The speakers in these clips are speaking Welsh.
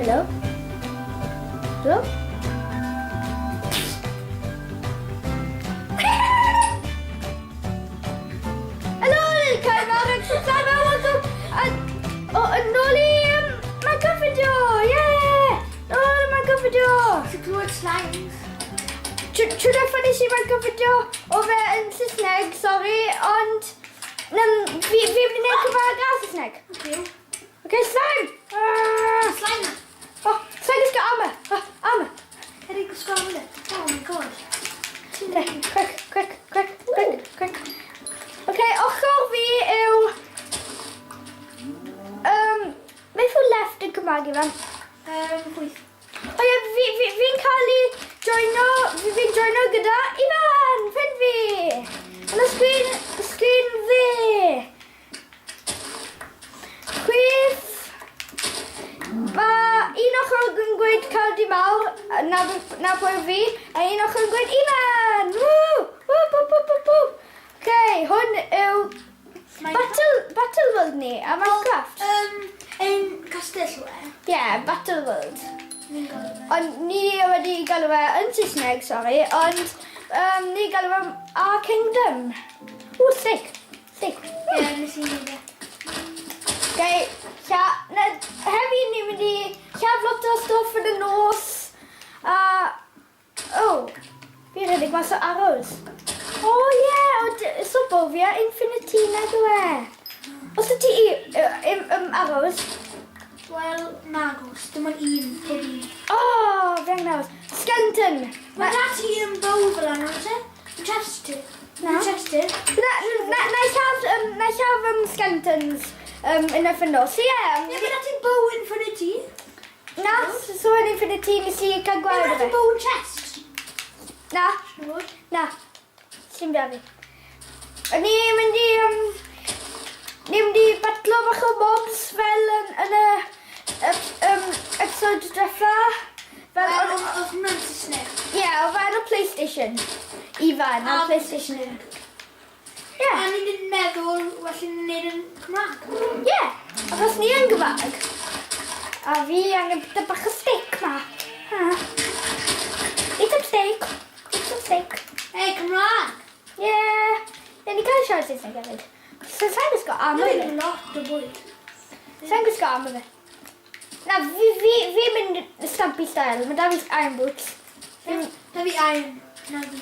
Hello? Hello? Hello, little Caerfyrddin, and subscribe, welcome! And, oh, yn ôl i um, Minecraft video! Yeah! Nôl i Minecraft video! Ti'n clywed slimes? Trwy diwetha nes i Minecraft video o fe yn Saesneg, sorry, ond fi wedi gwneud Cymraeg a Saesneg. Okay. Okay, slime! Ah! Slime! Oh, slime gwisgo armor! Oh, armor! Ydy gwisgo armor? Oh my god. Okay, quick, quick, quick, quick, quick. Okay, ochr fi yw... Beth yw left yn Cymraeg i fan? Chwith. O ie, fi'n cael ei joino, fi'n joino gyda Ifan, ffrind fi. Yn y sgrin, sgrin dde. Chwith. Mae un ochr yn gweud Cardi Mawr, na pwy yw fi, a un ochr yn gweud Ifan! Woo! Woo, bw, bw, bw, bw. Okay, hwn yw Battle World ni, a Minecraft. Ein castell yw e? Ie, yeah, Battle World. Ni'n galw fe. Ond ni wedi galw fe yn Saesneg, sorry, ond ni galw fe Our Kingdom. Ww, steak. Steak. Ie, nes i wneud e. Okay, na, hefyd ni'n mynd i lladd lot o stwff yn y nos. A, oh, fi'n rhedeg mas o arrows. O oh, ie, yeah, o, so bo fi a Infinity nag yw e. Os y ti arrows? Wel, nagos, dim ond un, pob un. O, oh, fi angen arrows. Skeleton! Mae da ti yn bow fel yna, oes e? Yn chest ti? Na. Yn chest ti? Na, na, na i lladd, na i lladd skeletons yn y ffynnos. So, ie. Yeah, Ie, mae da ti bow infinity. Na, so yn infinity nes i cael Ie, gwared mae o da ti fe. bow yn chest. Na, Siŵr. na. Sim da fi. Ni'n mynd i, ni'n mynd i batlo bach o mobs fel yn y episode diwetha. Fel, Wel, oedd hwnna'n Saesneg. Ie, yeah, oedd ar y PlayStation. Ifan, ar Ah, PlayStation. Ie. A ni ddim meddwl, well ni'n neud yn Cymraeg. Ie, yeah, achos ni yn Gymraeg. A fi angen bita bach o steak ma. Ha. Eat some steak. Eat some steak. Ei, Cymraeg! Ie. Yeah. Ie, ni cael siarad Saesneg hefyd. So, sa'n gwisgo armor Mae'n fi. lot o bwyd. Sa'n gwisgo armor fi. Na, fi mynd Stampy style. Mae da fi iron boots. Da fi iron. Na fi.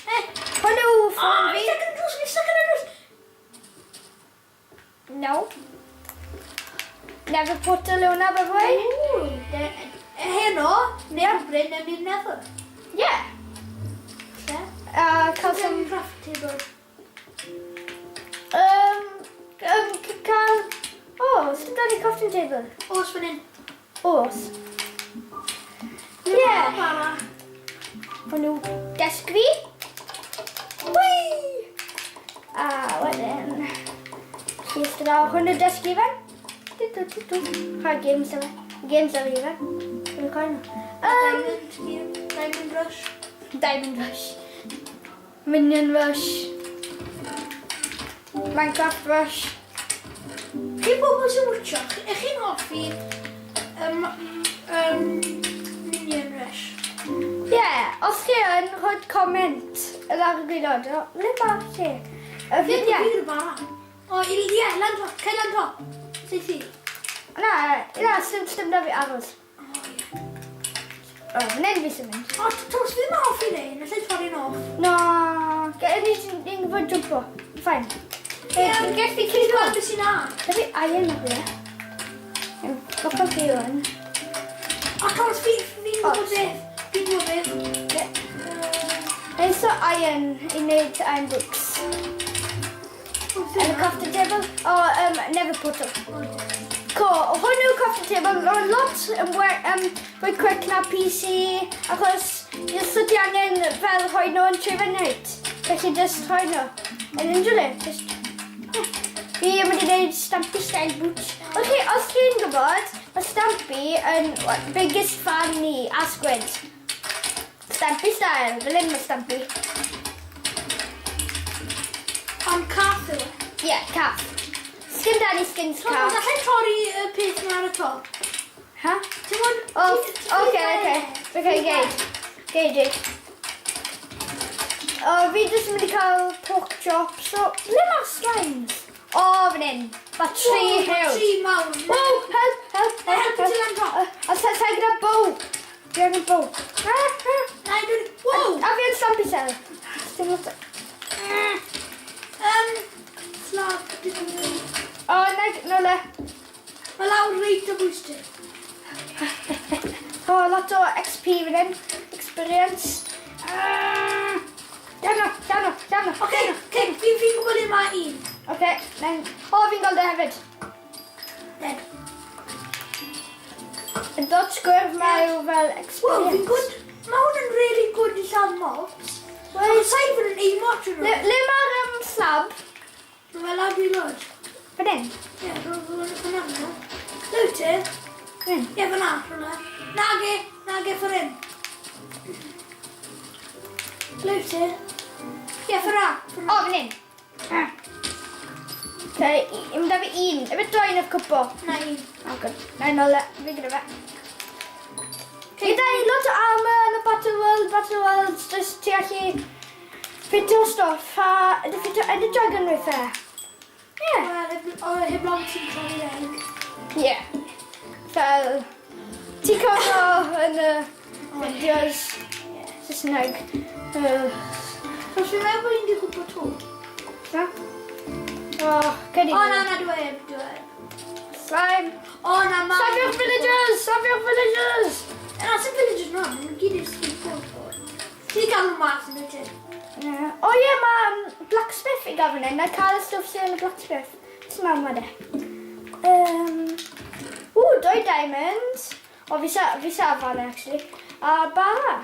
Eh, Hwn yw ffôn oh, fi. fi stuck yn y drws, fi stuck yn y drws. No. Never portal yw hwnna, by the way. Ooh, heno, neu Bryn, newn ni'r nether. Yeah. Lle? Cael some... Craft table. Cael... O, sy'n dod i crafting table? Oes fan hyn. Oes. Ie. Bara. Hwn yw desk fi. Whee! A wedyn... Llyst yna, hwn yw desk i fan. Du, du, du, du. Rhai games yma. Games ar i fan. Dwi'n chwarae nhw. Diamond game. Diamond Rush. Diamond Rush. Minion Rush. Minecraft Rush. Chi bobl sy'n watcho, ych chi'n hoffi Minion Rush? Ie, yeah, os chi yn, rhoi comment yn ar y gwaelod. O, Le mae lle? Y Ddim fideo. gwir bara. O, ie, lan top, cael lan top. Seithi. Na, na, sim da fi aros. O, ie. O, fan hyn fi sy'n mynd. O, Thomas, fi ddim yn hoffi rein, allai torri'n off. No, ni'n gwybod jumpo. Fine. Ie, Fi'n gallu Ti'n cuddo. gweld beth sy'n na? Da fi iron na fi. Goffa fi hwn. O, Thomas, fi'n gwybod beth. Fi'n gwybod beth. Ei so iron i wneud iron boots. Yn y crafting table. O, nether portal. Co, hwn yw crafting table. Mae'n lot yn fwy quick na PC, achos jyst so ti angen fel rhoi nhw yn trwy reit. Felly just rhoi nhw. Yn unrhyw le. Just, yeah. Fi yn mynd i wneud Stampy style boots. Ok, os chi'n gwybod, mae Stampy yn biggest fan ni, a Squid. Stampy style, fel hyn mae Stampy. Ond cath yw e. Ie, yeah, cath. Sgin da ni skins Thomas, cath. allai torri y peth yma ar y top? Ha? Ti'n gwybod... O, oce, oce. Oce, gei. Gei di. O, fi jyst yn mynd i cael pork chop, so... Ble mae'r slimes? O, fan hyn. Mae tri hewl. Tri mawr. Wow, help, help, help. Help, ti lan top. A sa i gyda bow. Fi angen bow. Na, i dwi'n... Wow! A fi yn stampy cell. Dim lot o... Slab, dwi'n mynd. O, na, no le. Mae lawr reit o bwys ti. O, lot o XP fan hyn. Experience. Ah! Dano, dano, dano. Oce, oce, fi'n fi gwybod le mae un. Oce, na'n... O, fi'n gweld e hefyd. Dead. Y dot gwyrdd mae yw fel Wow, fi'n experience. good. Mae hwn yn really good i lladd mobs. Wel, Mae sa'i fod yn aimo trwy Le, nhw. le mae'r slab? Mae fe lawr i lod. Fan hyn. Ie, fyna fyna. Le wyt ti? Fan hyn. Ie, fyna, rhywle. Nage, nage ffor hyn. Le wyt ti? Ie, fyna. O, fan hyn. Ah. Okay, i'm da fi un. Efe doi yn y cwpo. Na un. O, good. Na i nôl e. Fi gyda fe. Gyda ni lot o armor yn y Battle World, Battle Worlds, just ti allu ffitio stwff a ydy ffitio Ender Dragon weithiau. Ie. Wel, o, heblaw ti'n torri egg. Ie. Fel, ti'n cofio yn y fideos Saesneg. So, fi'n meddwl bod un di gwybod to. Na? O, cedi. O, na, na, dwi heb, dwi heb. Slime. O, na, ma... Safiwch villagers! Safiwch villagers! Na, sy'n villagers na, maen nhw gyd i'r skateboard. Ti di gael nhw mas yn y ti? Ie. O ie, mae blacksmith i gael fan hyn. Na cael y stwff sydd yn y blacksmith. Sy'n meddwl ma de. Ww, doi diamonds. O, fi sa fan actually. A bara.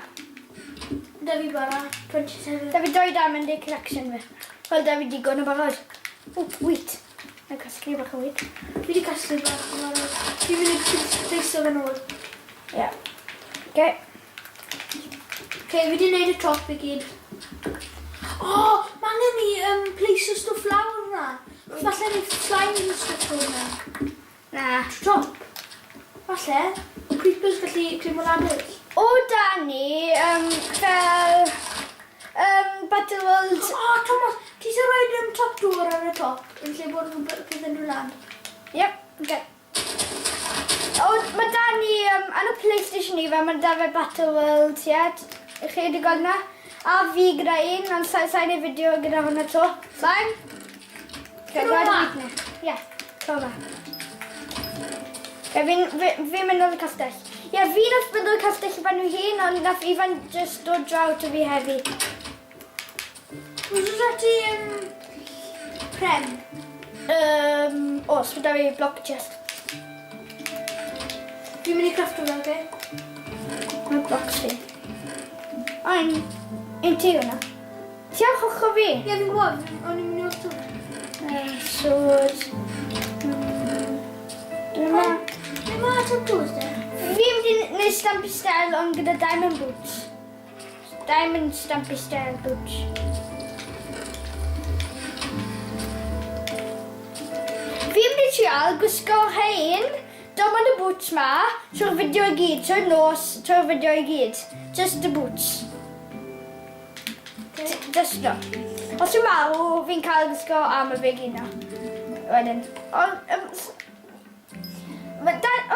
Da fi bara, 27. Da fi doi diamond i collection fi. Wel, da fi digon o barod. Ww, wheat. Na casglu bach o wheat. Fi di casglu bach o barod. Fi'n mynd i pleiso fe nôl. Ie. Yeah. Okay. Okay, fi di wneud y top i gyd. O, oh, mae angen ni pleiso stwff lawr hwnna. Falle ni slimes yn stwff hwnna. Na. Top. Falle. O creepers gallu climbo ladders. O da ni, fel, Battle World. O, oh, Thomas, ti eisiau rhoi top door ar y top yn lle bod nhw'n peth yn dod lan? Yep, okay. O, mae da ni, yn y PlayStation i fe, mae da fe Battle World, ie. Yeah. Chi wedi gweld na? A fi gyda un, ond sa'n sa neud fideo gyda hwnna to. Slime? Okay, Clo ma. Ie, clo ma. Okay, fi'n fi, fi mynd o'r castell. Ie, yeah, fi nath mynd o'r castell i ben nhw hun, ond nath Ifan just dod draw to fi heddi. Oes oes ti pren? Oes, mae da fi block chest. Fi'n mynd i crafto fe, oce? Mae blocks fi. O, un ti hwnna. Ti ar ochr fi? Ie, fi'n gwybod, o'n i'n mynd i wrth. Sword. Dyna. Ble mae trap doors de? Fi'n mynd i wneud stampy style ond gyda diamond boots. Diamond stampy style boots. Fi'n mynd i trial gwisgo rhain, dim ond y boots ma, trwy'r fideo i gyd, trwy'r nos, trwy'r fideo i gyd. Just the boots. Just no. Os yw'n marw, fi'n cael gwisgo am y fe gyd na. Wedyn. Ond,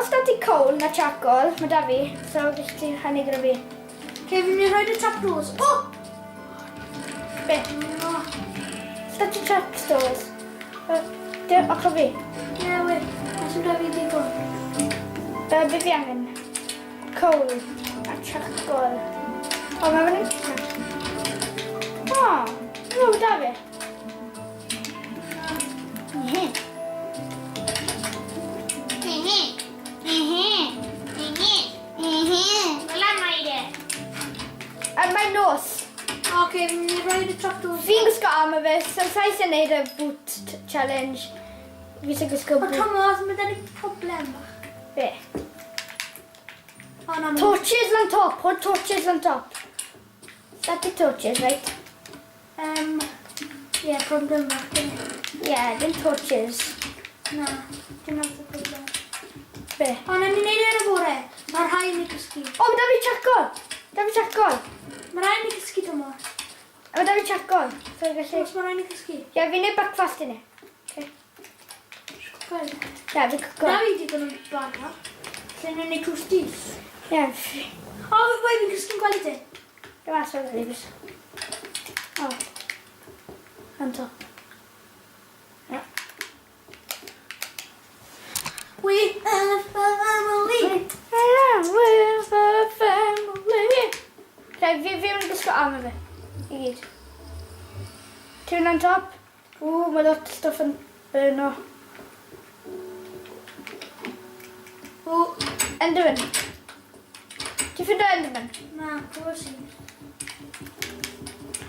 os da ti coal na charcoal, mae da fi, so gall ti rhannu gyda fi. Okay, fi'n mynd i rhoi y trap doors. O! Be? No. Os da ti trap doors? Dim ochr fi. Ie, we. Os yw da fi ddigon. Be fi angen? Coal a charcoal. O, mae fan hyn? O, no, da fi. Mhm. Fel mae de. A mae'n nos. Oce, fi'n mynd i rhoi y trap doors. Fi'n gwisgo armor fi, so sa eisiau gwneud y boot challenge. Fi eisiau gwisgo O, boot. Thomas, mae da ni problem bach. Be? O, na, Torches on top, put torches on top. That's the torches, right? Ie, problem bach. dim. Yeah, dim torches. Na, dim ond y problem. Be? O, na ni'n neud e yn y bore. Mae rhai yn ei cysgu. O, mae da fi charcoal. Da fi charcoal. Mae rhai yn ei cysgu, Tomos. Mae da fi charcoal. So fi'n gallu. Tomos, mae rhai yn ei cysgu. Ie, fi'n neud breakfast i ni. Okay. Cwcoi. Ie, fi'n cwco. Na fi digon o bara. Lle ni'n neud toasties. Ie. O, wei, fi'n cysgu'n gwely ti. Dwi'n mas o'r leaves. O. On top. Ie. We are the family. We're the family. Okay, fi mynd i gwisgo armor fi. I gyd. Ti'n mynd on top? Ww, mae lot o stwff yn burno. O, Enderman. Ti'n ffindo Enderman? na, clywes i.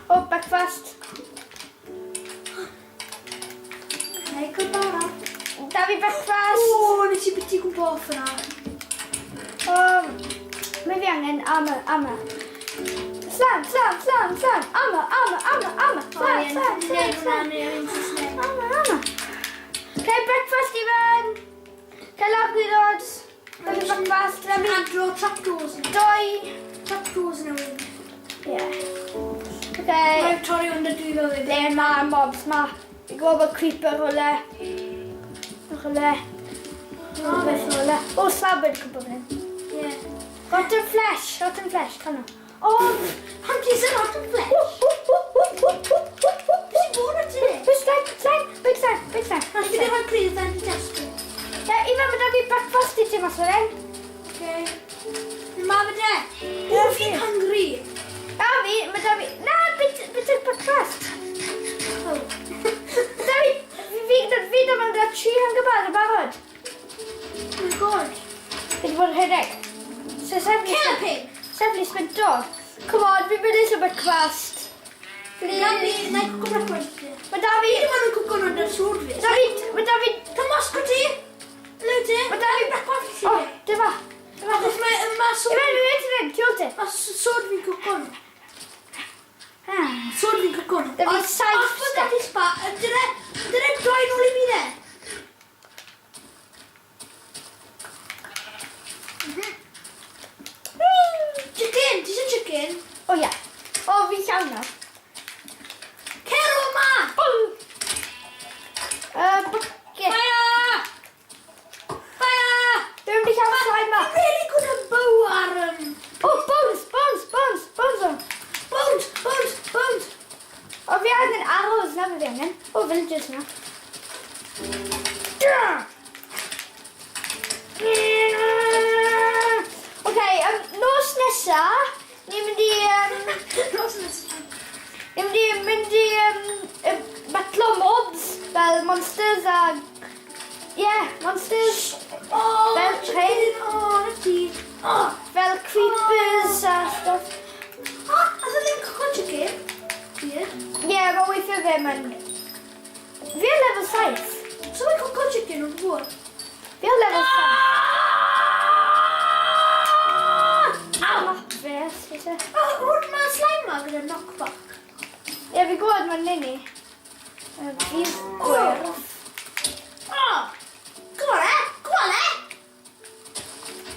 O, breakfast. Na i cael bara. Da fi breakfast. O, nes i biti gwmpo off yna. O, mae fi angen armor, armor. Slam, slam, slam, slam. Armor, armor, armor, armor. Slam, slam, slam, slam. Armor, armor. Okay, breakfast, Ifan. Cael lawr gwylod. Da fi breakfast. Da fi Adro trapdoors yna. doi. Trapdoors yna wyn. Yeah. Okay. Mae'n torri hwn dy dwylo fi. Ble mae mobs ma. Fi'n gwybod bod creeper rhywle. Rhywle. Rhywbeth rhywle. O, slab wedi cwmpo fan hyn. Ie. Rotten flesh, rotten flesh, can nhw. O, pam ti sy'n rotten flesh? Beth sy'n bod at ti? Big slime, slime, big slime, big slime. Na, fi ddim yn cryf dan ti tesgu. Ie, Ifan, mae da fi breakfast i ti mas o'r hyn. Okay. Ma fe de. O, fi'n hungry. Na fi, mae da fi. Na, bit, bit o'r breakfast. Oh. Mae da fi, fi da mewn gyda tri hunger bar yn barod. Oh my God. Fi wedi bod yn rhedeg. So, sefli. Kill a pig. Sefli sprinto. Come on, fi'n mynd eisiau breakfast. Na fi, Please. na i cwco breakfast. Mae da fi. Fi ddim yn cwco nhw'n dy'r sword fi. Mae da fi, mae da fi, Tomos, go ti? Ble ti? Mae da fi breakfast i O, ti. dyma. Dyma. Achos mae, mae Ifan, sword... fi'n mynd i fynd, tu ôl ti. Mae sword fi'n cwco nhw. Ah. Sword fi'n cwco nhw. Da fi saith Os bod da ti spa, dyna, dyna droi nôl i fi de. Chicken, ti eisiau chicken? O ie. O, fi'n llawn nawr. Cer o ma! Bucket. Fire! Fire! Dwi'n mynd i llawn slime ma. Really good at bow ar... O, bones, bones, bones, bones o. Bones, bones, bones! O, fi angen arrows na fi angen. O, villagers na. Yeah. OK, nos nesa, ni'n mynd i Nos nesaf. ni'n mynd i batlo mobs, fel monsters a. Yeah, monsters. Oh, Fel chicken! Oh, na ti. Oh, Fel creepers a stuff. oh, a ddim cwco chicken? Weird. Ie, yeah, mae weithio ddim yn. Fi ar level 7. So mae cwco chicken o'n gwybod? Fi ar level 7. Ah! Map fi, ysgrifennu. Oh, hwn mae slime ma gyda knockback. Ie, fi gwybod mae'n nini. Fi'n gwyrdd. Oh! Come on, eh! Come on, eh!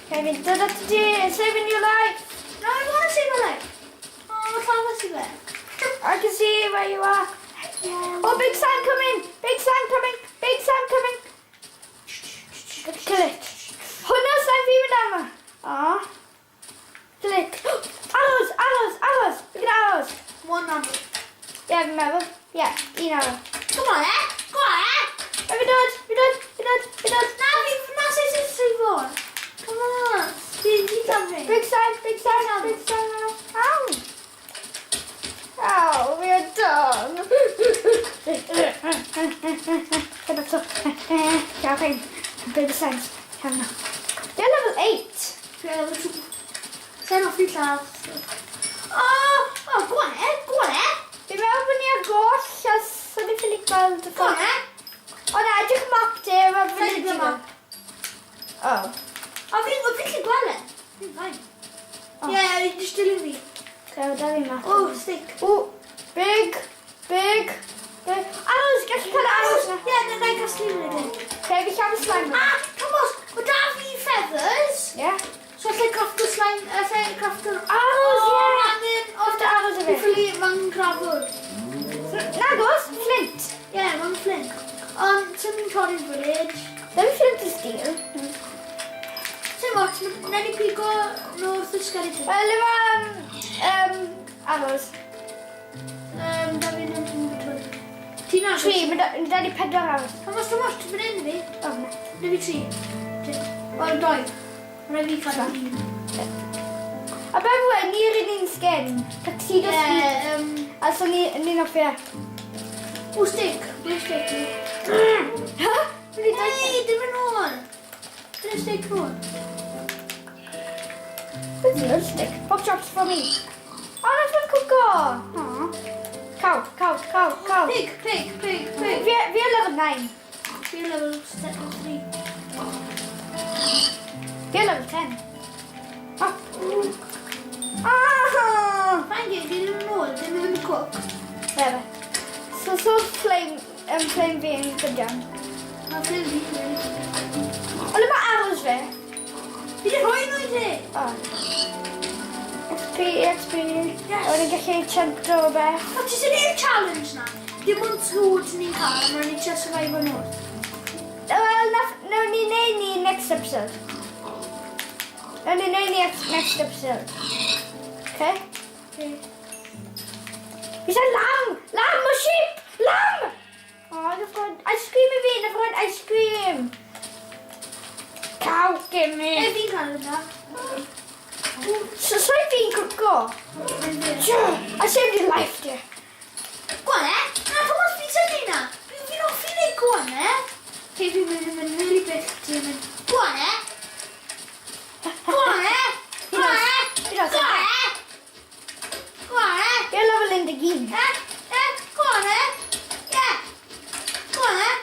Okay, fi'n dod at ti, saving your life. No, I want to save my life. Oh, llafa si fe. I can see where you are. Oh, big slime coming! Big slime coming! Big slime coming! Kill it. Hwna slime fi mynd arno. Aw. Kill it. Arrows, arrows, arrows. Fi gyda arrows. One arrow. Ie, fi'n meddwl. Ie, un arrow. Come on, eh! Come on, eh! Ie, fi dod, fi dod, fi dod, fi dod. Na, fi, na, say, say, say, fo. Come on. Fi cael fi. Big slime, big slime, big slime. Ow. Ow, we are done. Come so. Cael Big slimes. Cael no. You're level 8. Sa'n hoffi lladd. Oh, oh, go on, eh! Go on, eh! Fi'n meddwl bod ni ar goll, a sa'n ni'n ffili gweld y Go on, ffordd. eh! O na, edrych map te, mae Sa'n village gweld yma. map. Oh. O, fi'n gallu gweld e. Fi'n fine. Oh. Ie, yeah, just dilyn fi. Okay, da fi map. Oh, stick. O, big, big, big. Arrows, gallu cael arrows na. Ie, na i casglu wedyn. Okay, fi llawn slime. Ah, Thomas, mae da fi feathers. Ie. Yeah. So allai crafto slime, allai crafto... Arrows, O, ie. Angen... O, Crafto arrows i fi. Hopefully, mae'n gravel. Nagos, flint. Ie, yeah, mae'n flint. Ond, sy'n ni'n torri'r village. Ddim flint y steel. Sim ots, nawn ni pigo nhw wrth y skeleton. Wel, le mae arrows? Da fi ddim yn gwybod. Ti'n agos? Tri, mae da ni pedwar arrows. Thomas, Thomas, ti'n mynd i fi? O, na. Da fi tri. Tri. O, doi. Mae rhaid fi cael un. A by the way, ni'r un un skin. Tuxedo Ie, skin. A so ni'n hoffi e. O, stick. Blue stick. Ha? Ei, dim yn ôl. Blue stick nôl. Where's the other stick? Pop chops for me. Oh, that's one cwco. Aw. Cow, cow, cow, cow. Pig, pig, pig, pig. Fi ar level 9. Fi level 3. Fi ar level 10. Oh. Ah! Fine, fi ddim yn ôl. Ddim yn cook. Fe. So flame fi yn good iawn. Mae flame fi. O, le mae arrows fi? Fi wedi rhoi nhw i ti. Oh. XP, XP. Yes. O'n i'n gallu chantro o beth. O, ti sy'n neud challenge na? Dim ond swords ni'n cael, mae'n ni just survive nhw. Wel, nawn ni neud ni next episode. Nawn ni neud ni next episode. Okay? Okay. Fi said lamb! Lamb o sheep! Lamb! Oh, I've got ice cream i fi, I've got ice cream. Cow, give me. E, fi'n cael yna. So fi'n cwco. I saved your life, dear. Go on, eh? Na, Thomas, fi'n sy'n neud na. Fi'n hoffi neud go on, eh? Okay, fi'n mynd really big, ti'n mynd. Go on, eh? Go on, eh? Go on, eh? Go on, eh? Go on, eh? You're level 11. Eh? Eh? Go on, eh? Yeah. Go on, eh?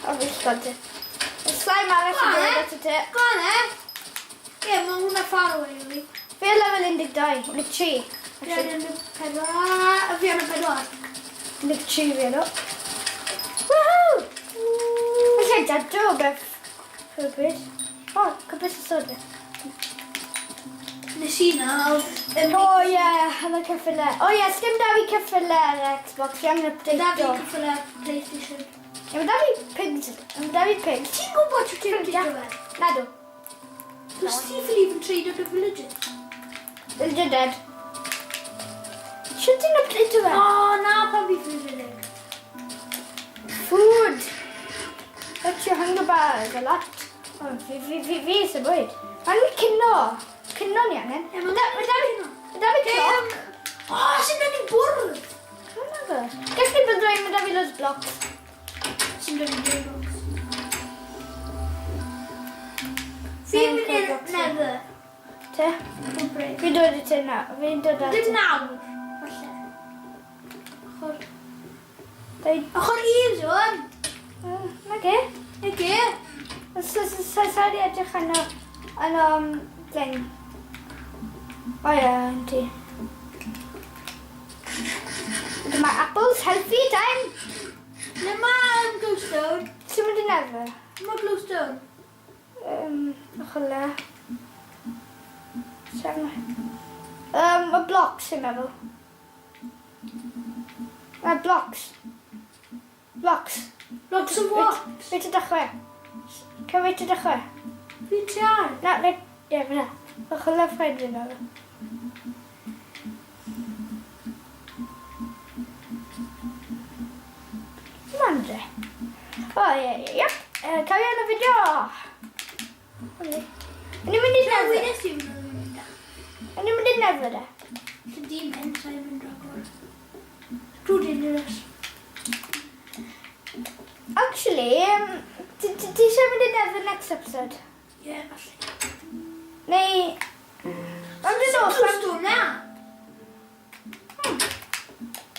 O, fi'n llod ti. Y slime arall yn dod at y ti. Go on, eh? Ie, mae hwnna far away, really. Fi ar level 12, 13. Fi ar 14. Fi ar y 4. 13 fi yno. Woohoo! Felly, dado beth. Rhywbryd. O, cwbl y sword. Nes i na, oedd... O ie, oedd y ceffyle. O ie, sdim da fi ceffyle ar Xbox, fi angen update Da fi o. ceffyle PlayStation. Ie, mae da fi pigs. Mae da fi pigs. Ti'n gwybod sut ti'n update fe? Nadw. Cos ti ffili yn trade o villagers. Villager dead. Sut ti'n update fe? O, na, pan fi ffili rhedeg. Food. What's your hunger bars? A lot. Oh, fi eisiau bwyd. Angen cinio. Cinio ni angen. Ie, mae da fi Mae da fi clock. O, sy'n da ni bwrdd. Gall ni byddai, mae da fi loads blocks. Sy'n da ni bwrdd. Fi'n mynd i'r nether. Te? Fi'n dod i ti nawr. Fi'n dod at Dim ti. nawr, falle. Ochr... Dau... Ochr Eves, o'n. Nage. Nage. Sa di edrych arno... Arno... Thing. O ie, yn ti. Mae apples healthy time. Le mae glowstone? Ti'n mynd i nether? Mae glowstone. Ochr le. Y blocks, fi'n meddwl. Mae blocks. Blocks. Blocks of what? Fe ti dechrau? Can fe ti dechrau? Fi'n tiar. Na, na, ie, fyna. Ochr le ffrind fi'n meddwl. Mandre. O, ie, ie, ie. Carry on y fideo. O'n i'n mynd i Na, nether. nes i mynd. O'n i'n mynd i nether de. Lle di mynd, sa'n mynd ragor. Too dangerous. Actually, ti eisiau mynd i nether next episode? Ie, yeah, falle. Neu... Mae'n mynd off. Glowstone na.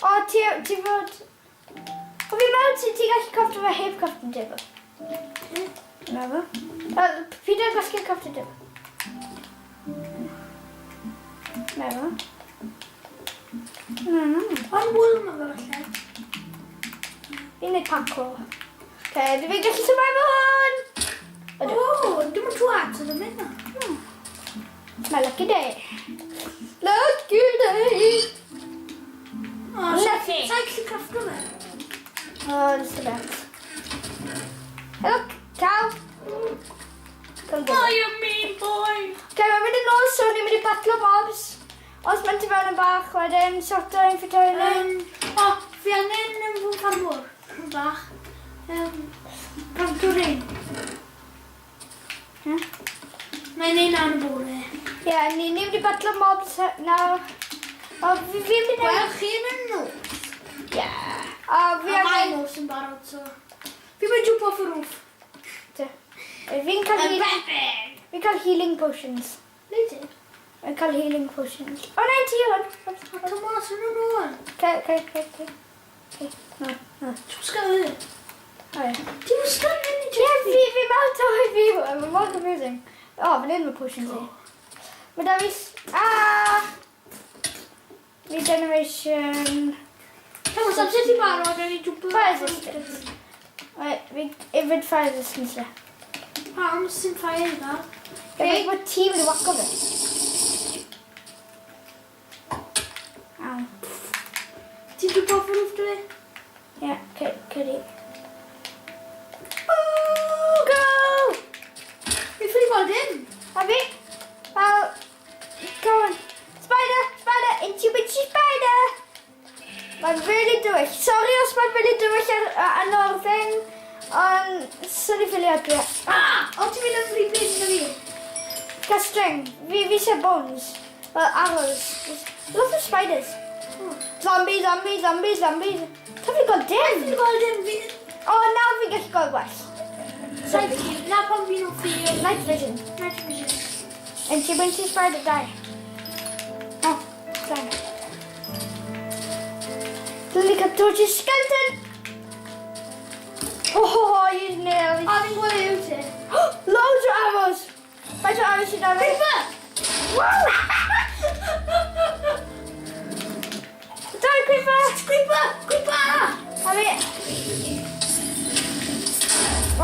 O, ti fod... O, fi'n meddwl ti gallu crafto fe heb crafting table. Fi'n meddwl. Pryd yn gwasgu'r crafting table? Meddwl. Ond wool ma fe falle. Fi'n neud parkour. Okay, dwi fi'n gallu survive hwn! Ydw. O! dim ond two hearts oedd yn mynd na. My lucky day. Lucky day. O, Lucky. Sa'n gallu crafto fe? Oh, just a bit. Hey, look, cow. Come get it. a mean boy. Okay, mae'n mynd yn ôl, so ni'n mynd i batlo mobs. Os mae'n tu fewn yn bach, wedyn, sorto ein ffitio hynny. O, fi angen fy ffarmwr. Rhywun bach. Planto rein. Hmm? Mae'n ein na'n y bore. Ie, yeah, ni'n mynd i batlo mobs nawr. O, fi'n mynd i... Wel, chi yn y nos. Ie. O, fi A mae angen... nos yn barod, so... Fi'n mynd jump off y roof. Fi'n cael healing... Fi'n cael healing potions. Le ti? Fi'n cael healing potions. O, na, ti hwn. O, Thomas, yn nhw hwn. Okay, okay, okay, okay. No, no. Ti'n sgynnu? O, ie. Ti'n sgynnu ni Ie, fi mewn to i fi hwn. Mae'n mor confusing. O, fan hyn mae potions i. Mae da fi... Ah! Regeneration... Thomas, amser ti barod, rhaid i jump Fire resistance. Right, fi yfed fire resistance le. Pam sy'n fire i fel? Ie, mae ti wedi waco fe. Aw. Ti'n jump off y roof, dwi? Ie, cyri. Ooh, go! Fi ffili gweld dim. A fi, fel, go on. Spider, spider, itchy bitchy spider. Mae'n really dywyll. Sorry os mae'n really dywyll ar o'r thing, ond sorry ffili adre. Ah! O, ti'n mynd yn rhy beth na fi? Cael string. Fi eisiau bones. Fel arrows. Lots of spiders. Zombie, zombie, zombie, zombie. Ta fi gweld dim. Fi'n gweld dim. Fi... O, nawr fi'n gallu gweld well. Saith, na pan fi'n hoffi... Night vision. Night vision. And she went to spider die. Oh, die. Dwi'n cael dodgy skeleton. Oh, you nearly. O, fi'n gweld yw ti. Loads o arrows. Faint o arrows sydd 'da fi? Creeper! Wow! Die, creeper! Creeper! Creeper! A fi...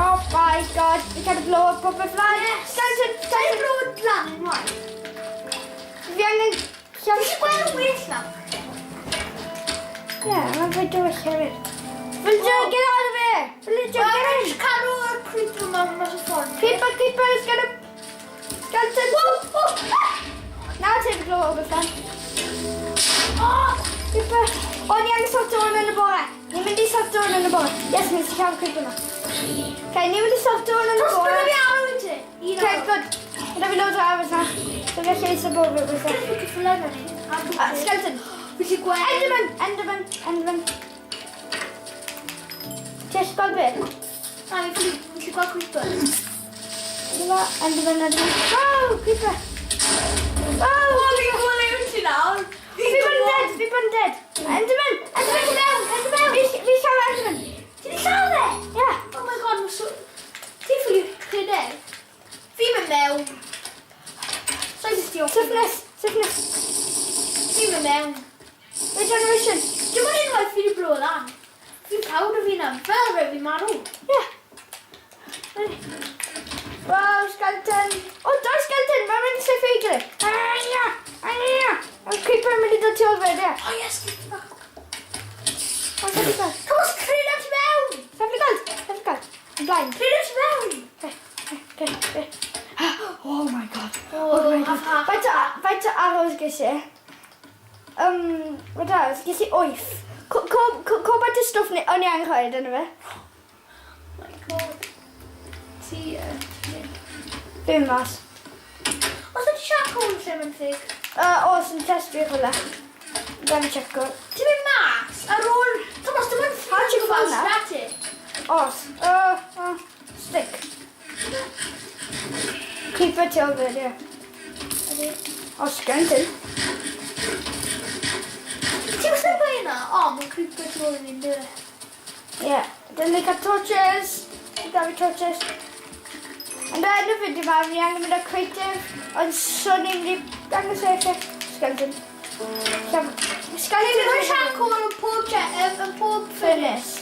Oh my God, fi cael blow up popeth lan. Yes. Skeleton, Sa'n skeleton. blod lan unwaith. Fi angen... Fi eisiau gweld well nawr. Ie, mae'n fwy dywyll hefyd. Villager, get out of here! Villager, get in! Cadw'r creeper mewn mas o ffordd. Creeper, creeper is gonna... Skeleton! Whoa, whoa, ah! Now take the blow over fan. Oh! Creeper. O, ni angen sorto hwn yn y bore. Ni'n mynd i sorto hwn yn y bore. Yes, ni'n cael creeper na. Okay, ni'n mynd i sorto hwn yn y Dos bore. gyda fi arrow i ti. Un Okay, arrow. good. Gyda fi loads o arrows na. So fi allu eisiau bod fi weithio. Gyda fi cyffle na ni. Ah, skeleton. Fi gallu gweld. Enderman, Enderman, Enderman. Ti eisiau gweld beth? Na, fi gallu gweld creeper. Dyma, Enderman, Enderman. Oh, creeper. Oh, O, fi'n gweld yw ti nawr. Fi bod yn dead, fi bod yn dead. Enderman, Enderman, come mewn, Enderman. Fi llaw Enderman. Ti di lladd e? Yeah. Oh my God, mae so... Ti'n ffili rhedeg? Fi'n mynd mewn. Sa'n jyst i Toughness, toughness. Fi'n mynd mewn. Regeneration. Dim ond unwaith fi wedi blow lan. Fi'n proud o fi na, fel rhaid fi marw. Yeah. Wow, skeleton. Oh, dau skeleton. Mae'n mynd i safe ei gilydd. Aia, aia. Mae'r creeper yn mynd i dod tu ôl fe, ie. Oh yes, Oh, skeleton. Thomas, creda ti mewn! Safle gold, safle gold. I'm blind. Creda ti mewn! Okay. Oh my God. Oh, Oh my God. ha, ha. Faint o arrows ges i? What arrows? Ges i 8. Co faint o stwff ni, o'n i angen rhoi yna fe? Oh my God. Ti yn... Fi'n mas. Os ydy charcoal yn lle mae'n thig? Oes, yn test fi rhywle. Gan i checo. Ti'n mynd mas ar ôl... Thomas, dim ond How do you three find that? na ti. Oes. Stick. Creeper tu ôl fi, ie. O, skeleton. Ti'n gwybod beth yna? O, mae'n creeper tu ôl i fi, ynddo fe? Ie. Dyn ni cael torches. Da fi torches. Ond yn y fideo ma, ni angen mynd â creative. Ond so ni'n mynd i dangos e eich skeleton. Ti'n Skeleton rhoi charcoal yn pob, yn pob furnace.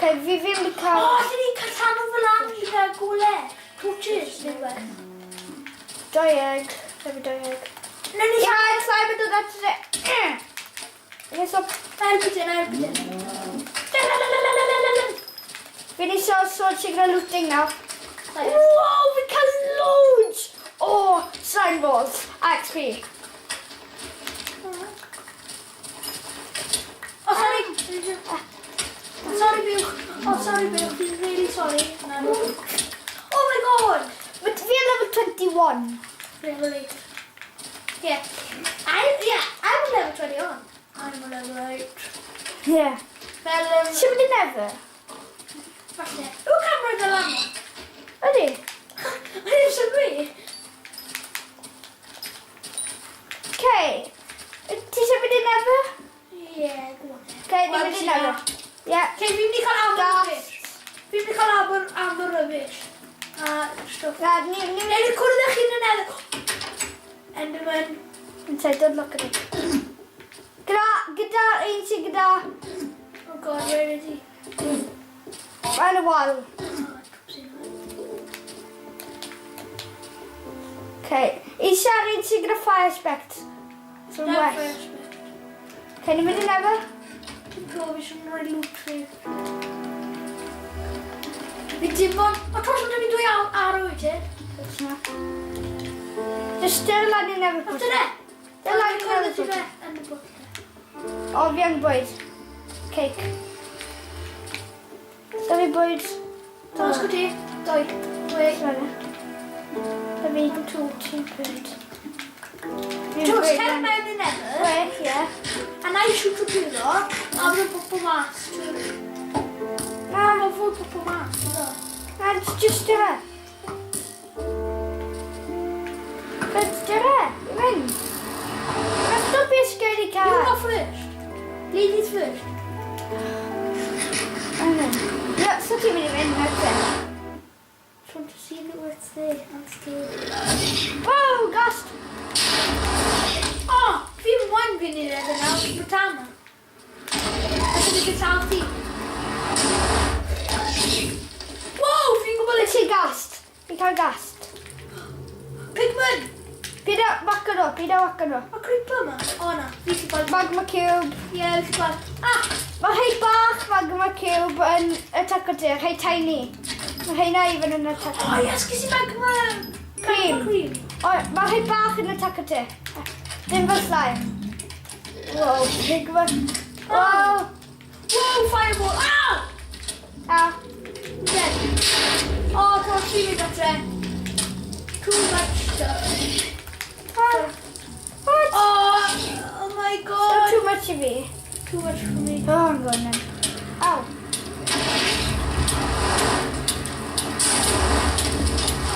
Okay, fi ddim wedi cael. O, allan ni cael llanw fel lan gyda gole. Torches, neu rhywbeth. Doi egg. Every doi egg. Na ni. Yeah, slime yn dod at ti. Okay, so Helpu ti, helpu ti. Fi ni so sword sy'n gyda looting nawr. Wow, fi cael loads o slime balls a XP. Oh, sorry. Sorry, Buwch. Oh, sorry, Buwch. Fi'n really sorry. Na, no. Oh my God! But fi yn level 21. Level 8. Yeah. Yeah, I'm level 21. I'm a level 8. Yeah. Fel, Ti'n mynd i Nether? Falle. Yw camera fel am? Ydy. Mae'n ddim symud. Okay. Ti eisiau mynd i Nether? Yeah, go on. Okay, ni'n mynd i Nether. Yeah. Okay, fi'n mynd i cael ammo Gas. rubbish. Fi'n mynd i cael ammo rubbish. A stwff. Na, ni Neu ni cwrdd â chi'n y Nether. Enderman. Inside, don't look at it. Gyda un sy'n gyda. Oh God, where is he? Mae'n y wal. Oh, oopsie. Okay. Eisiau'r un sy'n gyda fire aspect. So Na, well. first. Okay, ni'n mynd i Nether? Dwi'n profi sy'n rhoi loot fi. Fi dim ond. O, tros yn fi dwy arrow i ti. Just styr lan i Nether. O, dyna! Dyna lan i Cwrdd Nether. â ti fe yn y bwll. O, fi yn bwyd. Cake. Da fi bwyd. Dos gwti. Doi. Wei. Da fi two, two bwyd. Fi'n Jos, bwyd cer lan. mewn i Nether. Wei, ie. A na i siwt o dwylo. A bydd yn popo mas. Na, Mae'n fwy popo mas. Ynddo? Na, just dyna. But dyna, i mynd. That's not be a scary You cat. go first. Ladies first. I know. Yeah, so ti'n mynd i mynd, nawr te. Trying to see what's there. I'm scared. Whoa, ghast! Oh, fi'n one fi'n ei redeg nawr. Brytana. Felly fi gyda ti. Wow, fi'n gwybod Wyt ti ghast? Fi'n cael ghast. Pigman! Byd o, waco nhw, byd o waco nhw. Mae creeper yma. O na, fi sy'n gweld. Magma cube. Ie, fi sy'n gweld. Ah! Mae rhai bach magma cube yn attack o ti, rhai tiny. Mae rhai even yn attack O, yes, ges i magma. Cream. Magma cream. O, mae rhai bach yn attack o ti. Dim fel slime. Wow, pigman. Wow. Wow, fireball. Ow! Ah. Dead. Oh, gosh, fi'n mynd adre. Too much stuff. Ah. What? Oh, oh my So God. too much i fi. Too much for me. Oh, I'm going then. Ow.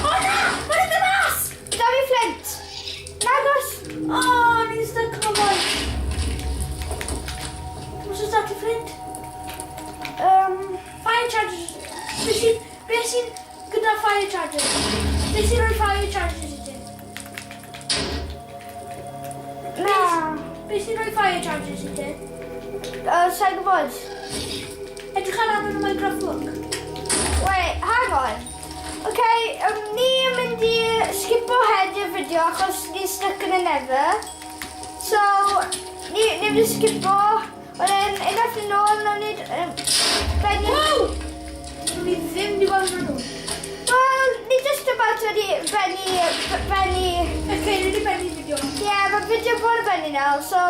Oh na! Mae'n mynd mas! Da fi flint. Nagos. Oh, ni'n stuck yn y boy. What's that ti flint? Fire charges. Beth sy'n gyda fire charges? Beth sy'n rhoi fire charges i ti? Na. Beth sy'n rhoi fire charges i ti? Sa'n gwybod. Edrych ar yn y Minecraft book. Wait, hang on. Okay, ni yn mynd i skipo ahead i'r fideo achos ni stuck yn y Nether. So, ni mynd i skipo. Wedyn, unwaith yn ôl, nawn ni bennu. Wow! Ni ddim di gweld nhw. Wel, ni just about wedi bennu. Okay, ni wedi bennu fideo. Ie, yeah, mae fideo bod yn bennu nawr, so.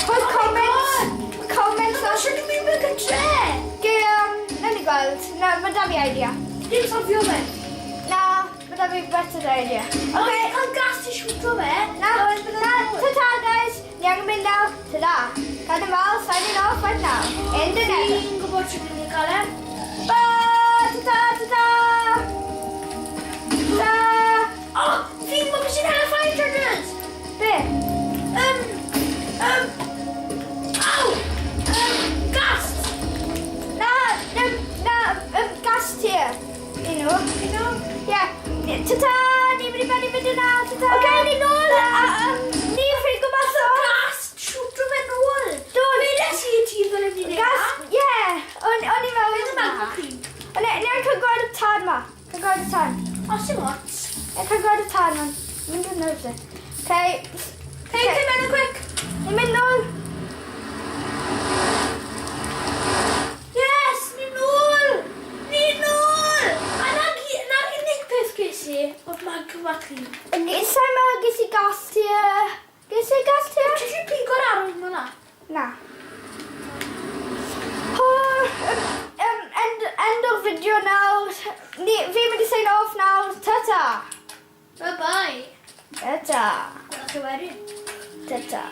Put Oh my comments, comments Os ydw i'n mynd gytre! Ge, nawn ni gweld. Na, mae da fi idea. Dim sofio fe. Na, mae da fi better idea. Okay, Okay, cael ghast i shooto fe. Na, na, ta-ta guys. Ni angen mynd nawr. Ta-da. Cadw fel, signing off right now. In the Nether. Fi'n gwybod sut ni'n cael e. Bye! Ta-ta, ta-ta! Ta! Oh, fi'n gwybod beth sy'n hel fire charges! Be? Ow! Ghast! Na, na, na, ghast here. You know. You know? Yeah. Ta-ta! Ni mynd i bennu fideo nawr. Ta-ta! Oce, ni nôl. Ni ffrigo mas o. Ghast! Shooto fe nôl! Do. Wedes i ti ddylwn ni wneud Ghast, yeah. Okay. Hey, come in quick. Ni'n mynd nôl. Yes, ni nôl! Ni nôl! A na'r unig peth ges i, oedd magma clean. Sa'n meddwl ges i gas ti... Ges i gas ti? Ti eisiau pigo'r arwyn hwnna? Na. Oh, end o'r fideo nawr. Fi'n mynd i sign off nawr. Ta-ta. Bye-bye. Ta-ta. Gwelwch chi wedyn. Ta-ta.